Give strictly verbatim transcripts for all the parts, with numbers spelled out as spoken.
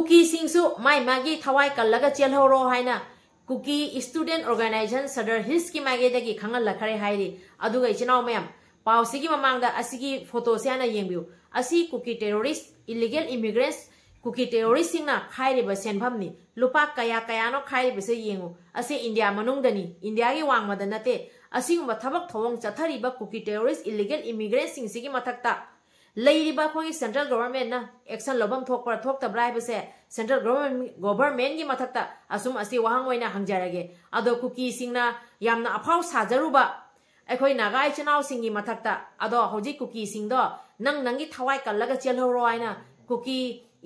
ꯀꯨꯀꯤꯁꯤꯡꯁꯨ ꯃꯥꯏ ꯃꯥꯒꯤ ꯊꯋꯥꯏ ꯀꯜꯂꯒ ꯆꯦꯜꯍꯧꯔꯣ ꯍꯥꯏꯅ ꯀꯨꯀꯤ ꯁ꯭ꯇꯨꯗꯦꯟꯠ ꯑꯣꯔꯒꯅꯥꯏꯖꯦꯁꯟ ꯁꯗꯔ ꯍꯤꯜꯁꯀꯤ ꯃꯥꯏꯀꯩꯗꯒꯤ ꯈꯪꯍꯜꯂꯛꯈ꯭ꯔꯦ ꯍꯥꯏꯔꯤ꯫ ꯑꯗꯨꯒ ꯏꯆꯤꯟ ꯏꯅꯥꯎ ꯃꯌꯥꯝ, ꯄꯥꯎꯁꯤꯒꯤ ꯃꯃꯥꯡꯗ ꯑꯁꯤꯒꯤ ꯐꯣꯇꯣꯁꯦ ꯍꯥꯟꯅ ꯌꯦꯡꯕꯤꯌꯨ꯫ ꯑꯁꯤ ꯀꯨꯀꯤ ꯇꯦꯔꯣꯔꯤꯁ, ꯏꯂꯤꯒꯦꯜ ꯏꯃꯤꯒ꯭ꯔꯦꯟꯠꯁ, ꯀꯨꯀꯤ ꯇꯦꯔꯣꯔꯤꯁꯁꯤꯡꯅ ꯈꯥꯏꯔꯤꯕ ꯁꯦꯟꯐꯝꯅꯤ꯫ ꯂꯨꯄꯥ ꯀꯌꯥ ꯀꯌꯥꯅꯣ ꯈꯥꯏꯔꯤꯕꯁꯦ ꯌꯦꯡꯉꯨ꯫ ꯑꯁꯤ ꯏꯟꯗꯤꯌꯥ ꯃꯅꯨꯡꯗꯅꯤ, ꯏꯟꯗꯤꯌꯥꯒꯤ ꯋꯥꯡꯃꯗ ꯅꯠꯇꯦ꯫ ꯑꯁꯤꯒꯨꯝꯕ ꯊꯕꯛ ꯊꯧꯑꯣꯡ ꯆꯠꯊꯔꯤꯕ ꯀꯨꯀꯤ ꯇꯦꯔꯣꯔꯤꯁ, ꯏꯂꯤꯒꯦꯜ ꯏꯃꯤꯒ꯭ꯔꯦꯟꯠꯁꯤꯡꯁꯤꯒꯤ ꯃꯊꯛꯇ ꯂꯩꯔꯤꯕ ꯑꯩꯈꯣꯏꯒꯤ ꯁꯦꯟꯇ꯭ꯔꯦꯜ ꯒꯣꯚꯔꯟꯃꯦꯟꯠꯅ ꯑꯦꯛꯁꯟ ꯂꯧꯐꯝ ꯊꯣꯛꯄ꯭ꯔꯥ ꯊꯣꯛꯇꯕ꯭ꯔꯥ ꯍꯥꯏꯕꯁꯦ ꯁꯦꯟꯇ꯭ꯔꯦꯜ ꯒꯣꯚꯔꯟꯃꯦꯟꯠ, ꯒꯣꯚꯔꯟꯃꯦꯟꯠꯀꯤ ꯃꯊꯛꯇ ꯑꯁꯨꯝ ꯑꯁꯤ ꯋꯥꯍꯪ ꯑꯣꯏꯅ ꯍꯪꯖꯔꯒꯦ꯫ ꯑꯗꯣ ꯀꯨꯀꯤꯁꯤꯡꯅ ꯌꯥꯝꯅ ꯑꯐꯥꯎ ꯁꯥꯖꯔꯨꯕ ꯑꯩꯈꯣꯏ ꯅꯥꯒꯥ ꯏꯆꯤꯟ ꯏꯅꯥꯎꯁꯤꯡꯒꯤ ꯃꯊꯛꯇ, ꯑꯗꯣ ꯍꯧꯖꯤꯛ ꯀꯨꯀꯤꯁꯤꯡꯗꯣ ꯅꯪ ꯅꯪꯒꯤ ꯊꯋꯥꯏ ꯀꯜꯂꯒ ꯆꯦꯜꯍꯧꯔꯣ ꯍꯥꯏꯅ ꯀꯨꯀꯤ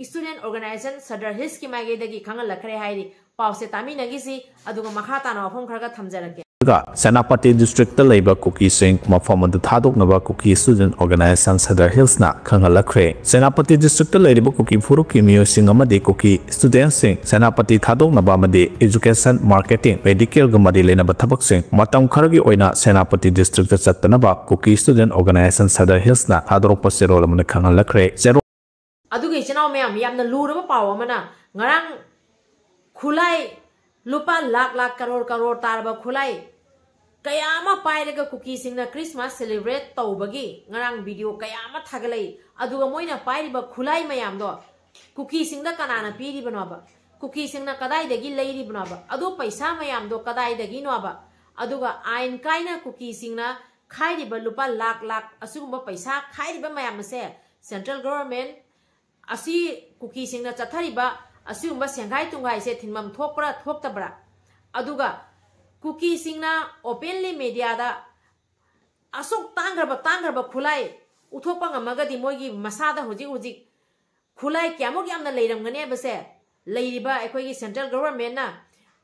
ꯁ꯭ꯇꯨꯗꯦꯟꯠ ꯑꯣꯔꯒꯅꯥꯏꯖꯦꯁꯟ ꯁꯗꯔ ꯍꯤꯜꯁꯀꯤ ꯃꯥꯏꯀꯩꯗꯒꯤ ꯈꯪꯍꯜꯂꯛꯈ꯭ꯔꯦ ꯍꯥꯏꯔꯤ꯫ ꯄꯥꯎꯁꯦ ꯇꯥꯃꯤꯟꯅꯈꯤꯁꯤ, ꯑꯗꯨꯒ ꯃꯈꯥ ꯇꯥꯅ ꯋꯥꯐꯝ ꯈꯔꯒ ꯊꯝꯖꯔꯛꯀꯦ꯫ ꯑꯗꯨꯒ ꯁꯦꯅꯥꯄꯇꯤ ꯗꯤꯁꯇ꯭ꯔꯤꯛꯇ ꯂꯩꯕ ꯀꯨꯀꯤꯁꯤꯡ ꯃꯐꯝ ꯑꯗꯨ ꯊꯥꯗꯣꯛꯅꯕ ꯀꯨꯀꯤ student organisation Sadar ꯍꯤꯜꯁꯅ ꯈꯪꯍꯜꯂꯛꯈ꯭ꯔꯦ꯫ Senapati district ꯂꯩꯔꯤꯕ ꯀꯨꯀꯤ ꯐꯨꯔꯨꯞꯀꯤ ꯃꯤꯑꯣꯏꯁꯤꯡ ꯑꯃꯗꯤ ꯀꯨꯀꯤ ꯁ꯭ꯇꯨꯗꯦꯟꯠꯁꯤꯡ ꯁꯦꯅꯥꯄꯇꯤ ꯊꯥꯗꯣꯛꯅꯕ ꯑꯃꯗꯤ ꯑꯦꯖꯨꯀꯦꯁꯟ, ꯃꯥꯔꯀꯦꯇꯤꯡ, ꯃꯦꯗꯤꯀꯦꯜꯒ ꯃꯔꯤ ꯂꯩꯅꯕ ꯊꯕꯛꯁꯤꯡ ꯃꯇꯝ ꯈꯔꯒꯤ ꯑꯣꯏꯅ ꯁꯦꯅꯥꯄꯇꯤ ꯗꯤꯁꯇ꯭ꯔꯤꯛꯇ ꯆꯠꯇꯅꯕ ꯀꯨꯀꯤ ꯁ꯭ꯇꯨꯗꯦꯟꯠ ꯑꯣꯔꯒꯅꯥꯏꯖꯦꯁꯟ ꯁꯗꯔ ꯍꯤꯜꯁꯅ ꯊꯥꯗꯣꯔꯛꯄ ꯆꯦꯔꯣꯜ ꯑꯃꯅ ꯈꯪꯍꯜꯂꯛꯈ꯭ꯔꯦ꯫ ꯆꯦꯔꯣꯜ ꯑꯗꯨꯒ ꯏꯆꯤꯟ ꯏꯅꯥꯎ ꯃꯌꯥꯝ, ꯌꯥꯝꯅ ꯂꯨꯔꯕ ꯄꯥꯎ ꯑꯃꯅ, ꯉꯔꯥꯡ ꯈꯨꯠꯂꯥꯏ ꯂꯨꯄꯥ ꯂꯥꯛ ꯂꯥꯛ, ꯀꯔꯣꯔ ꯀꯔꯣꯔ ꯇꯥꯔꯕ ꯈꯨꯠꯂꯥꯏ ꯀꯌꯥ ꯑꯃ ꯄꯥꯏꯔꯒ ꯀꯨꯀꯤꯁꯤꯡꯅ ꯈ꯭ꯔꯤꯁꯃꯥꯁ ꯁꯦꯂꯦꯕ꯭ꯔꯦꯠ ꯇꯧꯕꯒꯤ ꯉꯔꯥꯡ ꯚꯤꯗꯤꯑꯣ ꯀꯌꯥ ꯑꯃ ꯊꯥꯒꯠꯂꯛꯏ꯫ ꯑꯗꯨꯒ ꯃꯣꯏꯅ ꯄꯥꯏꯔꯤꯕ ꯈꯨꯠꯂꯥꯏ ꯃꯌꯥꯝꯗꯣ ꯀꯨꯀꯤꯁꯤꯡꯗ ꯀꯅꯥꯅ ꯄꯤꯔꯤꯕꯅꯣꯕ? ꯀꯨꯀꯤꯁꯤꯡꯅ ꯀꯗꯥꯏꯗꯒꯤ ꯂꯩꯔꯤꯕꯅꯣꯕ? ꯑꯗꯨ ꯄꯩꯁꯥ ꯃꯌꯥꯝꯗꯣ ꯀꯗꯥꯏꯗꯒꯤꯅꯣꯕ? ꯑꯗꯨꯒ ꯑꯥꯏꯟ ꯀꯥꯏꯅ ꯀꯨꯀꯤꯁꯤꯡꯅ ꯈꯥꯏꯔꯤꯕ ꯂꯨꯄꯥ ꯂꯥꯛ ꯂꯥꯛ, ꯑꯁꯤꯒꯨꯝꯕ ꯄꯩꯁꯥ ꯈꯥꯏꯔꯤꯕ ꯃꯌꯥꯝ ꯑꯁꯦ ꯁꯦꯟꯇ꯭ꯔꯦꯜ ꯒꯣꯚꯔꯟꯃꯦꯟꯠ ꯑꯁꯤ ꯀꯨꯀꯤꯁꯤꯡꯅ ꯆꯠꯊꯔꯤꯕ ꯑꯁꯤꯒꯨꯝꯕ ꯁꯦꯡꯒꯥꯏ ꯇꯨꯡꯒꯥꯏꯁꯦ ꯊꯤꯡꯐꯝ ꯊꯣꯛꯄ꯭ꯔꯥ ꯊꯣꯛꯇꯕ꯭ꯔꯥ? ꯑꯗꯨꯒ ꯀꯨꯀꯤꯁꯤꯡꯅ ꯑꯣꯄꯦꯟꯂꯤ ꯃꯦꯗꯤꯌꯥꯗ ꯑꯁꯨꯛ ꯇꯥꯡꯈ꯭ꯔꯕ, ꯇꯥꯡꯈ꯭ꯔꯕ ꯈꯨꯠꯂꯥꯏ ꯎꯠꯊꯣꯛꯄ ꯉꯝꯃꯒꯗꯤ ꯃꯣꯏꯒꯤ ꯃꯁꯥꯗ ꯍꯧꯖꯤꯛ ꯍꯧꯖꯤꯛ ꯈꯨꯠꯂꯥꯏ ꯀꯌꯥꯃꯨꯛ ꯌꯥꯝꯅ ꯂꯩꯔꯝꯒꯅꯤ ꯍꯥꯏꯕꯁꯦ ꯂꯩꯔꯤꯕ ꯑꯩꯈꯣꯏꯒꯤ ꯁꯦꯟꯇ꯭ꯔꯦꯜ ꯒꯣꯚꯔꯟꯃꯦꯟꯠꯅ,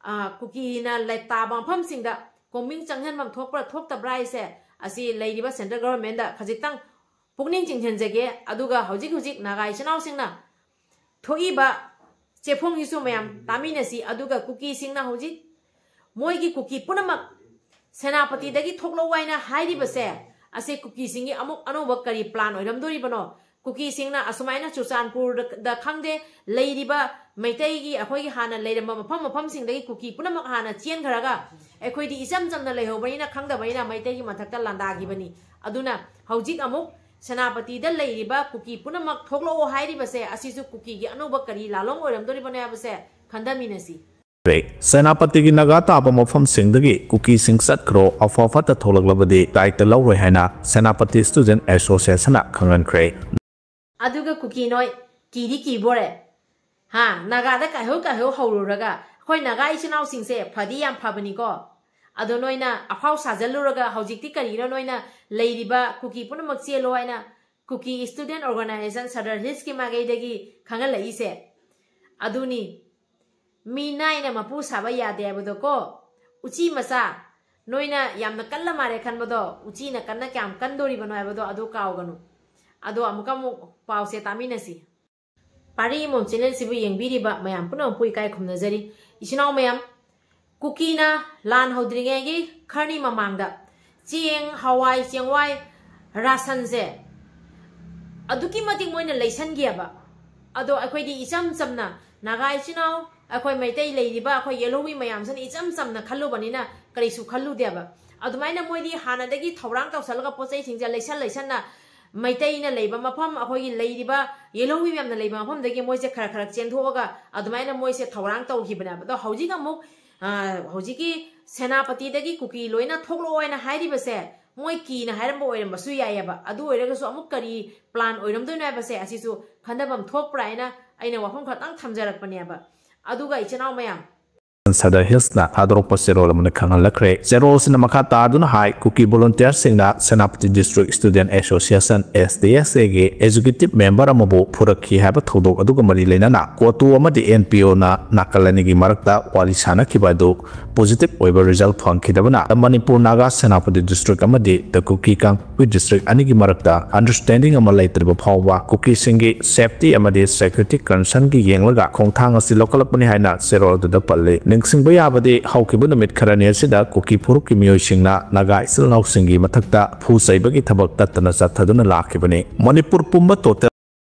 ꯑ, ꯀꯨꯀꯤꯅ ꯂꯩ-, ꯇꯥꯕ ꯃꯐꯝꯁꯤꯡꯗ ꯀꯣꯝꯕꯤꯡ ꯆꯪꯍꯟꯐꯝ ꯊꯣꯛꯄ꯭ꯔꯥ ꯊꯣꯛꯇꯕ꯭ꯔꯥ ꯍꯥꯏꯁꯦ ꯑꯁꯤ ꯂꯩꯔꯤꯕ ꯁꯦꯟꯇ꯭ꯔꯦꯜ ꯒꯣꯚꯔꯟꯃꯦꯟꯠꯗ ꯈꯖꯤꯛꯇꯪ ꯄꯨꯛꯅꯤꯡ ꯆꯤꯡꯁꯤꯟꯖꯒꯦ꯫ ꯑꯗꯨꯒ ꯍꯧꯖꯤꯛ ꯍꯧꯖꯤꯛ ꯅꯥꯒꯥ ꯏꯆꯤꯟ ꯏꯅꯥꯎꯁꯤꯡꯅ ꯊꯣꯛꯏꯕ ꯆꯦꯐꯣꯡꯁꯤꯁꯨ ꯃꯌꯥꯝ ꯇꯥꯃꯤꯟꯅꯁꯤ꯫ ꯑꯗꯨꯒ ꯀꯨꯀꯤꯁꯤꯡꯅ ꯍꯧꯖꯤꯛ ꯃꯣꯏꯒꯤ ꯀꯨꯀꯤ ꯄꯨꯝꯅꯃꯛ ꯁꯦꯅꯥꯄꯇꯤꯗꯒꯤ ꯊꯣꯛꯂꯛꯎ ꯍꯥꯏꯅ ꯍꯥꯏꯔꯤꯕꯁꯦ, ꯑꯁꯤ ꯀꯨꯀꯤꯁꯤꯡꯒꯤ ꯑꯃꯨꯛ ꯑꯅꯧꯕ ꯀꯔꯤ ꯄ꯭ꯂꯥꯟ ꯑꯣꯏꯔꯝꯗꯣꯔꯤꯕꯅꯣ? ꯀꯨꯀꯤꯁꯤꯡꯅ ꯑꯁꯨꯃꯥꯏꯅ ꯆꯨꯔꯆꯥꯟꯄꯨꯔꯗ ꯈꯪꯗꯦ, ꯂꯩꯔꯤꯕ ꯃꯩꯇꯩꯒꯤ ꯑꯩꯈꯣꯏꯒꯤ ꯍꯥꯟꯅ ꯂꯩꯔꯝꯕ ꯃꯐꯝ ꯃꯐꯝꯁꯤꯡꯗꯒꯤ ꯀꯨꯀꯤ ꯄꯨꯝꯅꯃꯛ ꯍꯥꯟꯅ ꯆꯦꯟꯈ꯭ꯔꯒ ꯑꯩꯈꯣꯏꯗꯤ ꯏꯆꯝ ꯆꯝꯅ ꯂꯩꯍꯧꯕꯅꯤꯅ ꯈꯪꯗꯕꯅꯤꯅ ꯃꯩꯇꯩꯒꯤ ꯃꯊꯛꯇ ꯂꯥꯟꯗꯥꯈꯤꯕꯅꯤ꯫ ꯑꯗꯨꯅ ꯍꯧꯖꯤꯛ ꯑꯃꯨꯛ ꯁꯦꯅꯥꯄꯇꯤꯗ ꯂꯩꯔꯤꯕ ꯀꯨꯀꯤ ꯄꯨꯝꯅꯃꯛ ꯊꯣꯛꯂꯛꯑꯣ ꯍꯥꯏꯔꯤꯕꯁꯦ ꯑꯁꯤꯁꯨ ꯀꯨꯀꯤꯒꯤ ꯑꯅꯧꯕ ꯀꯔꯤ ꯂꯥꯂꯣꯡ ꯑꯣꯏꯔꯝꯗꯣꯔꯤꯕꯅꯣ ꯍꯥꯏꯕꯁꯦ ꯈꯟꯊꯃꯤꯟꯅꯁꯤ꯫ ꯁꯦꯅꯥꯄꯇꯤꯒꯤ ꯅꯥꯒꯥ ꯇꯥꯕ ꯃꯐꯝꯁꯤꯡꯗꯒꯤ ꯀꯨꯀꯤꯁꯤꯡ ꯆꯠꯈ꯭ꯔꯣ, ꯑꯐ ꯐꯠꯇ ꯊꯣꯛꯂꯛꯂꯕꯗꯤ ꯗꯥꯏꯇ ꯂꯧꯔꯣꯏ ꯍꯥꯏꯅ ꯁꯦꯅꯥꯄꯇꯤ ꯁ꯭ꯇꯨꯗꯦꯟꯠ ꯑꯦꯁꯣꯁꯤꯌꯦꯁꯟꯅ ꯈꯪꯍꯟꯈ꯭ꯔꯦ꯫ ꯑꯗꯨꯒ ꯀꯨꯀꯤ ꯅꯣꯏ ꯀꯤꯗꯤ ꯀꯤꯕꯣꯔꯦ? ꯍꯥ, ꯅꯥꯒꯥꯗ ꯀꯥꯏꯍꯧ ꯀꯥꯏꯍꯧ ꯍꯧꯔꯨꯔꯒ ꯑꯩꯈꯣꯏ ꯅꯥꯒꯥ ꯏꯆꯤꯟ ꯏꯅꯥꯎꯁꯤꯡꯁꯦ ꯐꯗꯤ ꯌꯥꯝ ꯐꯕꯅꯤꯀꯣ꯫ ꯑꯗꯣ ꯅꯣꯏꯅ ꯑꯐꯥꯎ ꯁꯥꯖꯜꯂꯨꯔꯒ ꯍꯧꯖꯤꯛꯇꯤ ꯀꯔꯤꯅꯣ ꯅꯣꯏꯅ ꯂꯩꯔꯤꯕ ꯀꯨꯀꯤ ꯄꯨꯝꯅꯃꯛ ꯆꯦꯜꯂꯣ ꯍꯥꯏꯅ ꯀꯨꯀꯤ ꯁ꯭ꯇꯨꯗꯦꯟꯠ ꯑꯣꯔꯒꯅꯥꯏꯖꯦꯁꯟ ꯁꯗꯔ ꯍꯤꯜꯁꯀꯤ ꯃꯥꯏꯀꯩꯗꯒꯤ ꯈꯪꯍꯜꯂꯛꯏꯁꯦ? ꯑꯗꯨꯅꯤ, ꯃꯤ ꯅꯥꯏꯅ ꯃꯄꯨ ꯁꯥꯕ ꯌꯥꯗꯦ ꯍꯥꯏꯕꯗꯣ ꯀꯣ꯫ ꯎꯆꯤ ꯃꯆꯥ, ꯅꯣꯏꯅ ꯌꯥꯝꯅ ꯀꯜꯂ ꯃꯥꯜꯂꯦ ꯈꯟꯕꯗꯣ, ꯎꯆꯤꯅ ꯀꯟꯅ ꯀꯌꯥꯝ ꯀꯟꯗꯣꯔꯤꯕꯅꯣ ꯍꯥꯏꯕꯗꯣ ꯑꯗꯨ ꯀꯥꯎꯒꯅꯨ꯫ ꯑꯗꯣ ꯑꯃꯨꯛꯀ ꯑꯃꯨꯛ ꯄꯥꯎꯁꯦ ꯇꯥꯃꯤꯟꯅꯁꯤ꯫ ꯄꯥꯔꯤ ꯏꯃꯣꯝ ꯆꯦꯅꯦꯜꯁꯤꯕꯨ ꯌꯦꯡꯕꯤꯔꯤꯕ ꯃꯌꯥꯝ ꯄꯨꯝꯅꯃꯛꯄꯨ ꯏꯀꯥꯏ ꯈꯨꯝꯅꯖꯔꯤ꯫ ꯏꯆꯤꯟ ꯏꯅꯥꯎ ꯃꯌꯥꯝ, ꯀꯨꯀꯤꯅ ꯂꯥꯟ ꯍꯧꯗ꯭ꯔꯤꯉꯩꯒꯤ ꯈꯔꯅꯤ ꯃꯃꯥꯡꯗ ꯆꯦꯡ, ꯍꯋꯥꯏ ꯆꯦꯡꯋꯥꯏ, ꯔꯥꯁꯟꯁꯦ ꯑꯗꯨꯛꯀꯤ ꯃꯇꯤꯛ ꯃꯣꯏꯅ ꯂꯩꯁꯟꯈꯤꯑꯕ꯫ ꯑꯗꯣ ꯑꯩꯈꯣꯏꯗꯤ ꯏꯆꯝ ꯆꯝꯅ ꯅꯥꯒꯥ ꯏꯆꯤꯟ ꯏꯅꯥꯎ, ꯑꯩꯈꯣꯏ ꯃꯩꯇꯩ ꯂꯩꯔꯤꯕ ꯑꯩꯈꯣꯏ ꯌꯦꯜꯍꯧꯃꯤ ꯃꯌꯥꯝꯁꯤꯅ ꯏꯆꯝ ꯆꯝꯅ ꯈꯜꯂꯨꯕꯅꯤꯅ ꯀꯔꯤꯁꯨ ꯈꯜꯂꯨꯗꯦꯕ꯫ ꯑꯗꯨꯃꯥꯏꯅ ꯃꯣꯏꯗꯤ ꯍꯥꯟꯅꯗꯒꯤ ꯊꯧꯔꯥꯡ ꯇꯧꯁꯜꯂꯒ ꯄꯣꯠ ꯆꯩꯁꯤꯡꯁꯦ ꯂꯩꯁꯟ ꯂꯩꯁꯟꯅ ꯃꯩꯇꯩꯅ ꯂꯩꯕ ꯃꯐꯝ, ꯑꯩꯈꯣꯏꯒꯤ ꯂꯩꯔꯤꯕ ꯌꯦꯜꯍꯧꯃꯤ ꯃꯌꯥꯝꯅ ꯂꯩꯕ ꯃꯐꯝꯗꯒꯤ ꯃꯣꯏꯁꯦ ꯈꯔ ꯈꯔ ꯆꯦꯟꯊꯣꯛꯑꯒ ꯑꯗꯨꯃꯥꯏꯅ ꯃꯣꯏꯁꯦ ꯊꯧꯔꯥꯡ ꯇꯧꯈꯤꯕꯅꯦꯕ꯫ ꯑꯗꯣ ꯍꯧꯖꯤꯛ ꯑꯃꯨꯛ, ꯑ, ꯍꯧꯖꯤꯛꯀꯤ ꯁꯦꯅꯥꯄꯇꯤꯗꯒꯤ ꯀꯨꯀꯤ ꯂꯣꯏꯅ ꯊꯣꯛꯂꯛꯑꯣ ꯍꯥꯏꯅ ꯍꯥꯏꯔꯤꯕꯁꯦ ꯃꯣꯏ ꯀꯤꯅ ꯍꯥꯏꯔꯝꯕ ꯑꯣꯏꯔꯝꯕꯁꯨ ꯌꯥꯏꯑꯕ꯫ ꯑꯗꯨ ꯑꯣꯏꯔꯒꯁꯨ ꯑꯃꯨꯛ ꯀꯔꯤ ꯄ꯭ꯂꯥꯟ ꯑꯣꯏꯔꯝꯗꯣꯏꯅꯣ ꯍꯥꯏꯕꯁꯦ ꯑꯁꯤꯁꯨ ꯈꯟꯊꯐꯝ ꯊꯣꯛꯄ꯭ꯔꯥ ꯍꯥꯏꯅ ꯑꯩꯅ ꯋꯥꯐꯝ ꯈꯛꯇꯪ ꯊꯝꯖꯔꯛꯄꯅꯦꯕ꯫ ꯑꯗꯨꯒ ꯏꯆꯤꯟ ꯏꯅꯥꯎ ꯃꯌꯥꯝ, ꯁꯗꯔ ꯍꯤꯜꯁꯅ ꯊꯥꯗꯣꯔꯛꯄ ꯆꯦꯔꯣꯜ ꯑꯃꯅ ꯈꯪꯍꯜꯂꯛꯈ꯭ꯔꯦ꯫ ꯆꯦꯔꯣꯜꯁꯤꯅ ꯃꯈꯥ ꯇꯥꯗꯨꯅ ꯍꯥꯏ, ꯀꯨꯀꯤ ꯚꯣꯂꯨꯟꯇꯤꯌꯔꯁꯤꯡꯅ Senapati district student association, S D S ꯑꯦꯒꯤ ꯑꯦꯛꯖꯤꯀ꯭ꯌꯨꯇꯤꯚ ꯃꯦꯝꯕꯔ ꯑꯃꯕꯨ ꯐꯨꯔꯛꯈꯤ ꯍꯥꯏꯕ ꯊꯧꯗꯣꯛ ꯑꯗꯨꯒ ꯃꯔꯤ ꯂꯩꯅꯅ ꯀꯣꯇꯨ ꯑꯃꯗꯤ ꯑꯦꯟ ꯄꯤ ꯑꯣꯅ ꯅꯥꯀꯜ ꯑꯅꯤꯒꯤ ꯃꯔꯛꯇ ꯋꯥꯔꯤ ꯁꯥꯅꯈꯤꯕ ꯑꯗꯨ ꯄꯣꯖꯤꯇꯤꯚ ꯑꯣꯏꯕ ꯔꯤꯖꯜꯠ ꯐꯪꯈꯤꯗꯕꯅ ꯃꯅꯤꯄꯨꯔ ꯅꯥꯒꯥ ꯁꯦꯅꯥꯄꯇꯤ ꯗꯤꯁꯇ꯭ꯔꯤꯛ ꯑꯃꯗꯤ ꯗ ꯀꯨꯀꯤ ꯀꯥꯡꯄꯣꯛꯄꯤ ꯗꯤꯁꯇ꯭ꯔꯤꯛ ꯑꯅꯤꯒꯤ ꯃꯔꯛꯇ ꯑꯟꯗꯔꯁ꯭ꯇꯦꯟꯗꯤꯡ ꯑꯃ ꯂꯩꯇ꯭ꯔꯤꯕ ꯐꯥꯎꯕ ꯀꯨꯀꯤꯁꯤꯡꯒꯤ ꯁꯦꯐꯇꯤ ꯑꯃꯗꯤ ꯁꯦꯀ꯭ꯌꯨꯔꯤꯇꯤ ꯀꯟꯁꯔꯟꯒꯤ ꯌꯦꯡꯂꯒ ꯈꯣꯡꯊꯥꯡ ꯑꯁꯤ ꯂꯧꯈꯠꯂꯛꯄꯅꯤ ꯍꯥꯏꯅ ꯆꯦꯔꯣꯜ ꯑꯗꯨꯗ ꯄꯜꯂꯤ꯫ ꯅꯤꯡꯁꯤꯡꯕ ꯌꯥꯕꯗꯤ, ꯍꯧꯈꯤꯕ ꯅꯨꯃꯤꯠ ꯈꯔꯅꯤ ꯑꯁꯤꯗ ꯀꯨꯀꯤ ꯐꯨꯔꯨꯞꯀꯤ ꯃꯤꯑꯣꯏꯁꯤꯡꯅ ꯅꯥꯒꯥ ꯏꯆꯤꯜ ꯏꯅꯥꯎꯁꯤꯡꯒꯤ ꯃꯊꯛꯇ ꯐꯨ ꯆꯩꯕꯒꯤ ꯊꯕꯛ ꯇꯠꯇꯅ ꯆꯠꯊꯗꯨꯅ ꯂꯥꯛꯈꯤꯕꯅꯤ꯫ ꯃꯅꯤꯄꯨꯔ ꯄꯨꯝꯕ ꯇꯣꯇꯦꯜ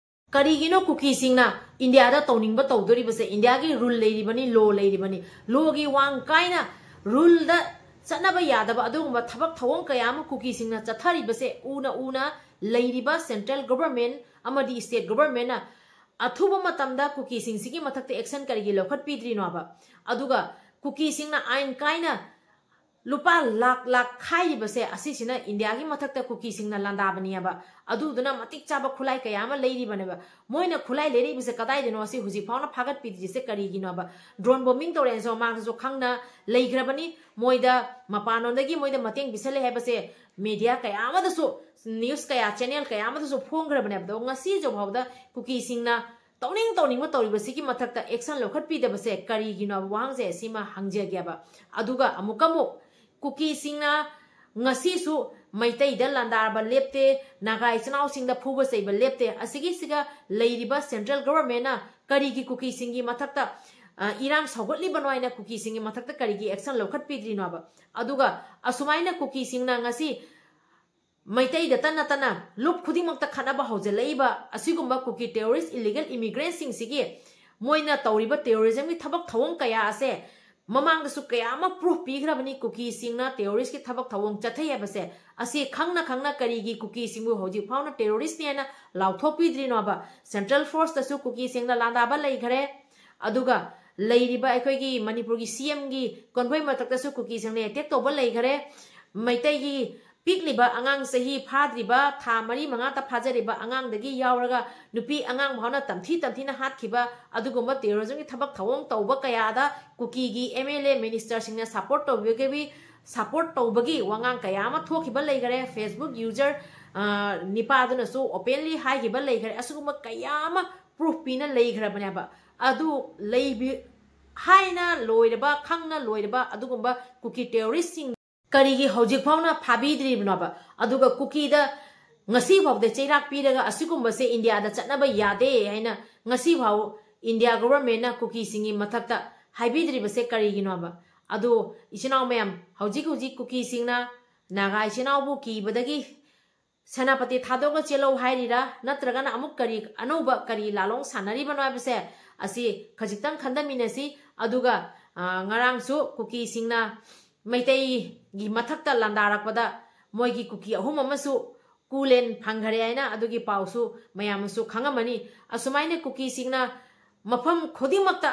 ꯀꯔꯤꯒꯤꯅꯣ ꯀꯨꯀꯤꯁꯤꯡꯅ ꯏꯟꯗꯤꯌꯥꯗ ꯇꯧꯅꯤꯡꯕ ꯇꯧꯗꯣꯔꯤꯕꯁꯦ? ꯏꯟꯗꯤꯌꯥꯒꯤ ꯔꯨꯜ ꯂꯩꯔꯤꯕꯅꯤ, ꯂꯣ ꯂꯩꯔꯤꯕꯅꯤ꯫ ꯂꯣꯒꯤ ꯋꯥꯡ ꯀꯥꯏꯅ ꯔꯨꯜꯗ ꯆꯠꯅꯕ ꯌꯥꯗꯕ ꯑꯗꯨꯒꯨꯝꯕ ꯊꯕꯛ ꯊꯧꯑꯣꯡ ꯀꯌꯥ ꯑꯃ ꯀꯨꯀꯤꯁꯤꯡꯅ ꯆꯠꯊꯔꯤꯕꯁꯦ ꯎꯅ ꯎꯅ ꯂꯩꯔꯤꯕ ꯁꯦꯟꯇ꯭ꯔꯦꯜ ꯒꯣꯚꯔꯟꯃꯦꯟꯠ ꯑꯃꯗꯤ ꯁ꯭ꯇꯦꯠ ꯒꯣꯚꯔꯟꯃꯦꯟꯠꯅ ꯑꯊꯨꯕ ꯃꯇꯝꯗ ꯀꯨꯀꯤꯁꯤꯡꯁꯤꯒꯤ ꯃꯊꯛꯇ ꯑꯦꯛꯁꯟ ꯀꯔꯤꯒꯤ ꯂꯧꯈꯠꯄꯤꯗ꯭ꯔꯤꯅꯣꯕ? ꯑꯗꯨꯒ ꯀꯨꯀꯤꯁꯤꯡꯅ ꯑꯥꯏꯟ ꯀꯥꯏꯅ ꯂꯨꯄꯥ ꯂꯥꯛ ꯂꯥꯛ ꯈꯥꯏꯔꯤꯕꯁꯦ ꯑꯁꯤꯁꯤꯅ ꯏꯟꯗꯤꯌꯥꯒꯤ ꯃꯊꯛꯇ ꯀꯨꯀꯤꯁꯤꯡꯅ ꯂꯥꯟꯗꯥꯕꯅꯦꯕ꯫ ꯑꯗꯨꯗꯨꯅ ꯃꯇꯤꯛ ꯆꯥꯕ ꯈꯨꯠꯂꯥꯏ ꯀꯌꯥ ꯑꯃ ꯂꯩꯔꯤꯕꯅꯦꯕ꯫ ꯃꯣꯏꯅ ꯈꯨꯠꯂꯥꯏ ꯂꯩꯔꯛꯏꯕꯁꯦ ꯀꯗꯥꯏꯗꯅꯣ, ꯑꯁꯤ ꯍꯧꯖꯤꯛ ꯐꯥꯎꯅ ꯐꯥꯒꯠꯄꯤꯗ꯭ꯔꯤꯁꯦ ꯀꯔꯤꯒꯤꯅꯣꯕ? ꯗ꯭ꯔꯣꯟ ꯕꯣꯝꯕꯤꯡ ꯇꯧꯔꯦꯅꯁꯨ ꯃꯃꯥꯡꯗꯁꯨ ꯈꯪꯅ ꯂꯩꯈ꯭ꯔꯕꯅꯤ꯫ ꯃꯣꯏꯗ ꯃꯄꯥꯟꯂꯣꯝꯗꯒꯤ ꯃꯣꯏꯗ ꯃꯇꯦꯡ ꯄꯤꯁꯜꯂꯦ ꯍꯥꯏꯕꯁꯦ ꯃꯦꯗꯤꯌꯥ ꯀꯌꯥ ꯑꯃꯗꯁꯨ, ꯅ꯭ꯌꯨꯁ ꯀꯌꯥ, ꯆꯦꯅꯦꯜ ꯀꯌꯥ ꯑꯃꯗꯁꯨ ꯐꯣꯡꯈ꯭ꯔꯕꯅꯦꯕ꯫ ꯑꯗꯣ ꯉꯁꯤ ꯍꯧꯖꯤꯛ ꯐꯥꯎꯗ ꯀꯨꯀꯤꯁꯤꯡꯅ ꯇꯧꯅꯤꯡ ꯇꯧꯅꯤꯡꯕ ꯇꯧꯔꯤꯕꯁꯤꯒꯤ ꯃꯊꯛꯇ ꯑꯦꯛꯁꯟ ꯂꯧꯈꯠꯄꯤꯗꯕꯁꯦ ꯀꯔꯤꯒꯤꯅꯣ ꯍꯥꯏꯕ ꯋꯥꯍꯪꯁꯦ ꯁꯤꯃ ꯍꯪꯖꯒꯦꯕ꯫ ꯑꯗꯨꯒ ꯑꯃꯨꯛꯀ ꯑꯃꯨꯛ ꯀꯨꯀꯤꯁꯤꯡꯅ ꯉꯁꯤꯁꯨ ꯃꯩꯇꯩꯗ ꯂꯥꯟꯗꯥꯕ ꯂꯦꯞꯇꯦ, ꯅꯥꯒꯥ ꯏꯆꯤꯟ ꯏꯅꯥꯎꯁꯤꯡꯗ ꯐꯨꯕ ꯆꯩꯕ ꯂꯦꯞꯇꯦ꯫ ꯑꯁꯤꯒꯤꯁꯤꯒ ꯂꯩꯔꯤꯕ ꯁꯦꯟꯇ꯭ꯔꯦꯜ ꯒꯣꯚꯔꯟꯃꯦꯟꯠꯅ ꯀꯔꯤꯒꯤ ꯀꯨꯀꯤꯁꯤꯡꯒꯤ ꯃꯊꯛꯇ, ꯑ, ꯏꯔꯥꯡ ꯁꯧꯒꯠꯂꯤꯕꯅꯣ ꯍꯥꯏꯅ ꯀꯨꯀꯤꯁꯤꯡꯒꯤ ꯃꯊꯛꯇ ꯀꯔꯤꯒꯤ ꯑꯦꯛꯁꯟ ꯂꯧꯈꯠꯄꯤꯗ꯭ꯔꯤꯅꯣꯕ? ꯑꯗꯨꯒ ꯑꯁꯨꯃꯥꯏꯅ ꯀꯨꯀꯤꯁꯤꯡꯅ ꯉꯁꯤ ꯃꯩꯇꯩꯗꯇ ꯅꯠꯇꯅ ꯂꯨꯞ ꯈꯨꯗꯤꯡꯃꯛꯇ ꯈꯠꯅꯕ ꯍꯧꯖꯤꯜꯂꯛꯏꯕ ꯑꯁꯤꯒꯨꯝꯕ ꯀꯨꯀꯤ ꯇꯦꯔꯣꯔꯤꯁ ꯏꯂꯤꯒꯦꯜ ꯏꯃꯤꯒ꯭ꯔꯦꯟꯠꯁꯤꯡꯁꯤꯒꯤ ꯃꯣꯏꯅ ꯇꯧꯔꯤꯕ ꯇꯦꯔꯣꯔꯤꯖꯝꯒꯤ ꯊꯕꯛ ꯊꯧꯑꯣꯡ ꯀꯌꯥ ꯑꯁꯦ ꯃꯃꯥꯡꯗꯁꯨ ꯀꯌꯥ ꯑꯃ ꯄ꯭ꯔꯨꯐ ꯄꯤꯈ꯭ꯔꯕꯅꯤ꯫ ꯀꯨꯀꯤꯁꯤꯡꯅ ꯇꯦꯔꯣꯔꯤꯁ꯭ꯠꯀꯤ ꯊꯕꯛ ꯊꯧꯑꯣꯡ ꯆꯠꯊꯩ ꯍꯥꯏꯕꯁꯦ ꯑꯁꯤ ꯈꯪꯅ ꯈꯪꯅ ꯀꯔꯤꯒꯤ ꯀꯨꯀꯤꯁꯤꯡꯕꯨ ꯍꯧꯖꯤꯛ ꯐꯥꯎꯅ ꯇꯦꯔꯣꯔꯤꯁ꯭ꯠꯅꯦꯅ ꯂꯥꯎꯊꯣꯛꯄꯤꯗ꯭ꯔꯤꯅꯣꯕ? ꯁꯦꯟꯇ꯭ꯔꯦꯜ ꯐꯣꯔꯁꯇꯁꯨ ꯀꯨꯀꯤꯁꯤꯡꯅ ꯂꯥꯟꯗꯥꯕ ꯂꯩꯈ꯭ꯔꯦ꯫ ꯑꯗꯨꯒ ꯂꯩꯔꯤꯕ ꯑꯩꯈꯣꯏꯒꯤ ꯃꯅꯤꯄꯨꯔꯒꯤ ꯁꯤ ꯑꯦꯝꯒꯤ ꯀꯣꯟꯚꯣꯏ ꯃꯊꯛꯇꯁꯨ ꯀꯨꯀꯤꯁꯤꯡꯅ ꯑꯦꯇꯦꯛ ꯇꯧꯕ ꯂꯩꯈ꯭ꯔꯦ꯫ ꯃꯩꯇꯩꯒꯤ ꯄꯤꯛꯂꯤꯕ ꯑꯉꯥꯡ, ꯆꯍꯤ ꯐꯥꯗ꯭ꯔꯤꯕ, ꯊꯥ ꯃꯔꯤ ꯃꯉꯥꯇ ꯐꯥꯖꯔꯤꯕ ꯑꯉꯥꯡꯗꯒꯤ ꯌꯥꯎꯔꯒ ꯅꯨꯄꯤ ꯑꯉꯥꯡ ꯐꯥꯎꯅ ꯇꯝꯊꯤ ꯇꯝꯊꯤꯅ ꯍꯥꯠꯈꯤꯕ ꯑꯗꯨꯒꯨꯝꯕ ꯇꯦꯔꯣꯔꯤꯖꯝꯒꯤ ꯊꯕꯛ ꯊꯧꯑꯣꯡ ꯇꯧꯕ ꯀꯌꯥꯗ ꯀꯨꯀꯤꯒꯤ ꯑꯦꯝ ꯑꯦꯜ ꯑꯦ ꯃꯤꯅꯤꯁꯇꯔꯁꯤꯡꯅ ꯁꯄꯣꯔꯠ ꯇꯧꯕꯤꯕꯒꯤ, ꯁꯄꯣꯔꯠ ꯇꯧꯕꯒꯤ ꯋꯥꯉꯥꯡ ꯀꯌꯥ ꯑꯃ ꯊꯣꯛꯈꯤꯕ ꯂꯩꯈꯔꯦ꯫ ꯐꯦꯁꯕꯨꯛ ꯌꯨꯖꯔ, ꯑ, ꯅꯤꯄꯥꯗꯨꯅꯁꯨ ꯑꯣꯄꯦꯟꯂꯤ ꯍꯥꯏꯈꯤꯕ ꯂꯩꯈꯔꯦ꯫ ꯑꯁꯤꯒꯨꯝꯕ ꯀꯌꯥ ꯑꯃ ꯄ꯭ꯔꯨꯐ ꯄꯤꯅ ꯂꯩꯈ꯭ꯔꯕꯅꯦꯕ꯫ ꯑꯗꯨ ꯂꯩꯕꯤ-, ꯍꯥꯏꯅ ꯂꯣꯏꯔꯕ, ꯈꯪꯅ ꯂꯣꯏꯔꯕ ꯑꯗꯨꯒꯨꯝꯕ ꯀꯨꯀꯤ ꯇꯦꯔꯣꯔꯤꯁ꯭ꯠꯁꯤꯡ ꯀꯔꯤꯒꯤ ꯍꯧꯖꯤꯛ ꯐꯥꯎꯅ ꯐꯥꯕꯤꯗ꯭ꯔꯤꯕꯅꯣꯕ? ꯑꯗꯨꯒ ꯀꯨꯀꯤꯗ ꯉꯁꯤ ꯐꯥꯎꯗ ꯆꯩꯔꯥꯛ ꯄꯤꯔꯒ ꯑꯁꯤꯒꯨꯝꯕꯁꯦ ꯏꯟꯗꯤꯌꯥꯗ ꯆꯠꯅꯕ ꯌꯥꯗꯦ ꯍꯥꯏꯅ ꯉꯁꯤ ꯐꯥꯎ ꯏꯟꯗꯤꯌꯥ ꯒꯣꯚꯔꯟꯃꯦꯟꯠꯅ ꯀꯨꯀꯤꯁꯤꯡꯒꯤ ꯃꯊꯛꯇ ꯍꯥꯏꯕꯤꯗ꯭ꯔꯤꯕꯁꯦ ꯀꯔꯤꯒꯤꯅꯣꯕ? ꯑꯗꯣ ꯏꯆꯤꯟ ꯏꯅꯥꯎ ꯃꯌꯥꯝ, ꯍꯧꯖꯤꯛ ꯍꯧꯖꯤꯛ ꯀꯨꯀꯤꯁꯤꯡꯅ ꯅꯥꯒꯥ ꯏꯆꯤꯟ ꯏꯅꯥꯎꯕꯨ ꯀꯤꯕꯗꯒꯤ ꯁꯦꯅꯥꯄꯇꯤ ꯊꯥꯗꯣꯛꯑꯒ ꯆꯦꯜꯂꯧ ꯍꯥꯏꯔꯤꯔꯥ, ꯅꯠꯇ꯭ꯔꯒꯅ ꯑꯃꯨꯛ ꯀꯔꯤ ꯑꯅꯧꯕ ꯀꯔꯤ ꯂꯥꯂꯣꯡ ꯁꯥꯟꯅꯔꯤꯕꯅꯣ ꯍꯥꯏꯕꯁꯦ ꯑꯁꯤ ꯈꯖꯤꯛꯇꯪ ꯈꯟꯊꯃꯤꯟꯅꯁꯤ꯫ ꯑꯗꯨꯒ, ꯑ, ꯉꯔꯥꯡꯁꯨ ꯀꯨꯀꯤꯁꯤꯡꯅ ꯃꯩꯇꯩꯒꯤ ꯃꯊꯛꯇ ꯂꯥꯟꯗꯥꯔꯛꯄꯗ ꯃꯣꯏꯒꯤ ꯀꯨꯀꯤ ꯑꯍꯨꯝ ꯑꯃꯁꯨ ꯀꯨꯂꯦꯟ ꯐꯪꯈꯔꯦ ꯍꯥꯏꯅ ꯑꯗꯨꯒꯤ ꯄꯥꯎꯁꯨ ꯃꯌꯥꯝꯅꯁꯨ ꯈꯪꯉꯝꯃꯅꯤ꯫ ꯑꯁꯨꯃꯥꯏꯅ ꯀꯨꯀꯤꯁꯤꯡꯅ ꯃꯐꯝ ꯈꯨꯗꯤꯡꯃꯛꯇ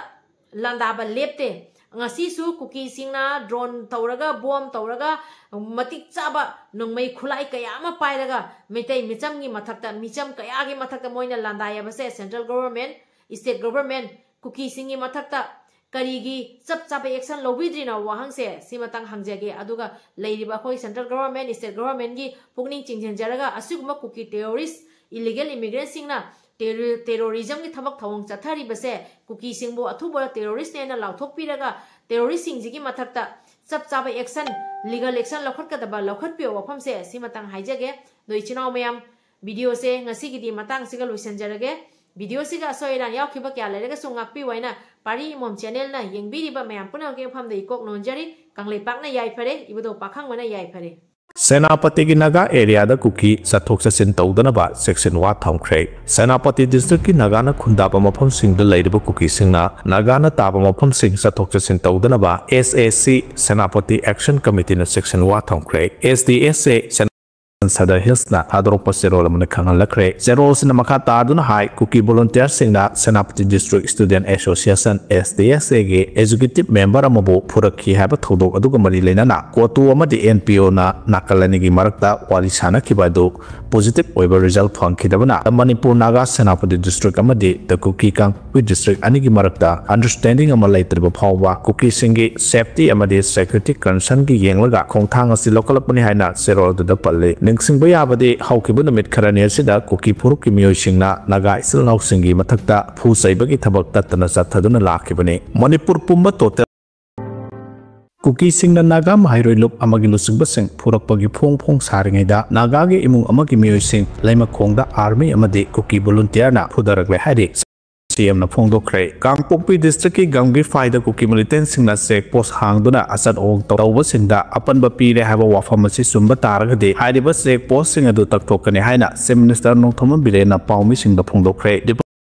ꯂꯥꯟꯗꯥꯕ ꯂꯦꯞꯇꯦ꯫ ꯉꯁꯤꯁꯨ ꯀꯨꯀꯤꯁꯤꯡꯅ drone ꯇꯧꯔꯒ, bomb ꯇꯧꯔꯒ, ꯃꯇꯤꯛ ꯆꯥꯕ ꯅꯣꯡꯃꯩ ꯈꯨꯠꯂꯥꯏ ꯀꯌꯥ ꯑꯃ ꯄꯥꯏꯔꯒ ꯃꯩꯇꯩ ꯃꯤꯆꯝꯒꯤ ꯃꯊꯛꯇ, ꯃꯤꯆꯝ ꯀꯌꯥꯒꯤ ꯃꯊꯛꯇ ꯃꯣꯏꯅ ꯂꯥꯟꯗꯥꯏ ꯍꯥꯏꯕꯁꯦ central government, state government, ꯀꯨꯀꯤꯁꯤꯡꯒꯤ ꯃꯊꯛꯇ ꯀꯔꯤꯒꯤ ꯆꯞ ꯆꯥꯕ action ꯂꯧꯕꯤꯗ꯭ꯔꯤꯅꯣ? ꯋꯥꯍꯪꯁꯦ ꯁꯤꯃꯇꯪ ꯍꯪꯖꯒꯦ꯫ ꯑꯗꯨꯒ ꯂꯩꯔꯤꯕ ꯑꯩꯈꯣꯏ central government, state governmentꯀꯤ ꯄꯨꯛꯅꯤꯡ ꯆꯤꯡꯁꯤꯟꯖꯔꯒ ꯑꯁꯤꯒꯨꯝꯕ ꯀꯨꯀꯤ terrorist, illegal immigrantꯁꯤꯡꯅ terror-, terrorismꯒꯤ ꯊꯕꯛ ꯊꯧꯑꯣꯡ ꯆꯠꯊꯔꯤꯕꯁꯦ ꯀꯨꯀꯤꯁꯤꯡꯕꯨ ꯑꯊꯨꯕ terroristꯅꯦꯅ ꯂꯥꯎꯊꯣꯛꯄꯤꯔꯒ terroristꯁꯤꯡꯁꯤꯒꯤ ꯃꯊꯛꯇ ꯆꯞ ꯆꯥꯕ action, legal action ꯂꯧꯈꯠꯀꯗꯕ ꯂꯧꯈꯠꯄꯤꯌꯣ꯫ ꯋꯥꯐꯝꯁꯦ ꯁꯤꯃꯇꯪ ꯍꯥꯏꯖꯒꯦ꯫ ꯑꯗꯣ ꯏꯆꯤꯟ ꯏꯅꯥꯎ ꯃꯌꯥꯝ, videoꯁꯦ ꯉꯁꯤꯒꯤꯗꯤ ꯃꯇꯥꯡꯁꯤꯒ ꯂꯣꯏꯁꯤꯟꯖꯔꯒꯦ꯫ Videoꯁꯤꯒ ꯑꯁꯣꯏ ꯑꯔꯥꯟ ꯌꯥꯎꯈꯤꯕ ꯀꯌꯥ ꯂꯩꯔꯒꯁꯨ ꯉꯥꯛꯄꯤꯌꯨ ꯍꯥꯏꯅ ꯄꯥꯔꯤ ꯏꯃꯣꯝ channelꯅ ꯌꯦꯡꯕꯤꯔꯤꯕ ꯃꯌꯥꯝ ꯄꯨꯝꯅꯃꯛꯀꯤ ꯃꯐꯝꯗ ꯏꯀꯣꯛ ꯅꯣꯟꯖꯔꯤ꯫ ꯀꯪꯂꯩꯄꯥꯛꯅ ꯌꯥꯏꯐꯔꯦ, ꯏꯕꯨꯙꯧ ꯄꯥꯈꯪꯕꯅ ꯌꯥꯏꯐꯔꯦ꯫ ꯁꯦꯅꯥꯄꯇꯤꯒꯤ ꯅꯥꯒꯥ areaꯗ ꯀꯨꯀꯤ ꯆꯠꯊꯣꯛ ꯆꯠꯁꯤꯟ ꯇꯧꯗꯅꯕ ꯆꯦꯛꯁꯤꯟ ꯋꯥ ꯊꯝꯈ꯭ꯔꯦ꯫ ꯁꯦꯅꯥꯄꯇꯤ districtꯀꯤ ꯅꯥꯒꯥꯅ ꯈꯨꯟꯗꯥꯕ ꯃꯐꯝꯁꯤꯡꯗ ꯂꯩꯔꯤꯕ ꯀꯨꯀꯤꯁꯤꯡꯅ ꯅꯥꯒꯥꯅ ꯇꯥꯕ ꯃꯐꯝꯁꯤꯡ ꯆꯠꯊꯣꯛ ꯆꯠꯁꯤꯟ ꯇꯧꯗꯅꯕ S A C Senapati Action Committeeꯅ ꯆꯦꯛꯁꯤꯟ ꯋꯥ ꯊꯝꯈ꯭ꯔꯦ꯫ S D S A Sadar Hillsꯅ ꯊꯥꯗꯣꯔꯛꯄ ꯆꯦꯔꯣꯜ ꯑꯃꯅ ꯈꯪꯍꯜꯂꯛꯈ꯭ꯔꯦ꯫ ꯆꯦꯔꯣꯜꯁꯤꯅ ꯃꯈꯥ ꯇꯥꯗꯨꯅ ꯍꯥꯏ, ꯀꯨꯀꯤ volunteerꯁꯤꯡꯅ Senapati District Student Association, S D S Aꯒꯤ executive member ꯑꯃꯕꯨ ꯐꯨꯔꯛꯈꯤ ꯍꯥꯏꯕ ꯊꯧꯗꯣꯛ ꯑꯗꯨꯒ ꯃꯔꯤ ꯂꯩꯅꯅ CoTU ꯑꯃꯗꯤ N P Oꯅ ꯅꯥꯀꯜ ꯑꯅꯤꯒꯤ ꯃꯔꯛꯇ ꯋꯥꯔꯤ ꯁꯥꯟꯅꯈꯤꯕ ꯑꯗꯨ positive ꯑꯣꯏꯕ result ꯐꯪꯈꯤꯗꯕꯅ ꯃꯅꯤꯄꯨꯔ ꯅꯥꯒꯥ ꯁꯦꯅꯥꯄꯇꯤ District ꯑꯃꯗꯤ The Kuki Kangpokpi District ꯑꯅꯤꯒꯤ ꯃꯔꯛꯇ understanding ꯑꯃ ꯂꯩꯇ꯭ꯔꯤꯕ ꯐꯥꯎꯕ ꯀꯨꯀꯤꯁꯤꯡꯒꯤ safety ꯑꯃꯗꯤ security concernꯒꯤ ꯌꯦꯡꯂꯒ ꯈꯣꯡꯊꯥꯡ ꯑꯁꯤ ꯂꯧꯈꯠꯂꯛꯄꯅꯤ ꯍꯥꯏꯅ ꯆꯦꯔꯣꯜ ꯑꯗꯨꯗ ꯄꯜꯂꯤ꯫ ꯅꯤꯡꯁꯤꯡꯕ ꯌꯥꯕꯗꯤ ꯍꯧꯈꯤꯕ ꯅꯨꯃꯤꯠ ꯈꯔꯅꯤ ꯑꯁꯤꯗ ꯀꯨꯀꯤ ꯐꯨꯔꯨꯞꯀꯤ ꯃꯤꯑꯣꯏꯁꯤꯡꯅ ꯅꯥꯒꯥ ꯏꯆꯤꯜ ꯏꯅꯥꯎꯁꯤꯡꯒꯤ ꯃꯊꯛꯇ ꯐꯨ ꯆꯩꯕꯒꯤ ꯊꯕꯛ ꯇꯠꯇꯅ ꯆꯠꯊꯗꯨꯅ ꯂꯥꯛꯈꯤꯕꯅꯤ꯫ ꯃꯅꯤꯄꯨꯔ ꯄꯨꯝꯕ total ꯀꯨꯀꯤꯁꯤꯡꯅ ꯅꯥꯒꯥ ꯃꯍꯩꯔꯣꯏ ꯂꯨꯞ ꯑꯃꯒꯤ ꯂꯨꯆꯤꯡꯕꯁꯤꯡ ꯐꯨꯔꯛꯄꯒꯤ ꯐꯣꯡ ꯐꯣꯡ ꯁꯥꯔꯤꯉꯩꯗ ꯅꯥꯒꯥꯒꯤ ꯏꯃꯨꯡ ꯑꯃꯒꯤ ꯃꯤꯑꯣꯏꯁꯤꯡ ꯂꯩꯃꯈꯣꯡꯗ army ꯑꯃꯗꯤ ꯀꯨꯀꯤ volunteerꯅ ꯐꯨꯗꯔꯛꯂꯦ ꯍꯥꯏꯔꯤ꯫ ꯁꯤ ꯑꯦꯝꯅ ꯐꯣꯡꯗꯣꯛꯈ꯭ꯔꯦ꯫ ꯀꯥꯡꯄꯣꯛꯄꯤ ꯗꯤꯁꯇ꯭ꯔꯤꯛꯀꯤ ꯒꯝꯒꯤꯐꯥꯏꯗ ꯀꯨꯀꯤ ꯃꯤꯂꯤꯇꯦꯟꯁꯤꯡꯅ ꯆꯦꯛ ꯄꯣꯁ ꯍꯥꯡꯗꯨꯅ ꯑꯆꯠ ꯑꯣꯡ ꯇꯧꯕꯁꯤꯡꯗ ꯑꯄꯟꯕ ꯄꯤꯔꯦ ꯍꯥꯏꯕ ꯋꯥꯐꯝ ꯑꯁꯤ ꯆꯨꯝꯕ ꯇꯥꯔꯒꯗꯤ, ꯍꯥꯏꯔꯤꯕ ꯆꯦꯛ ꯄꯣꯁꯁꯤꯡ ꯑꯗꯨ ꯇꯛꯊꯣꯛꯀꯅꯤ ꯍꯥꯏꯅ ꯆꯤꯐ ꯃꯤꯅꯤꯁꯇꯔ ꯅꯣꯡꯊꯣꯝꯕꯝ ꯕꯤꯔꯦꯟꯅ ꯄꯥꯎꯃꯤꯁꯤꯡꯗ ꯐꯣꯡꯗꯣꯛꯈ꯭ꯔꯦ꯫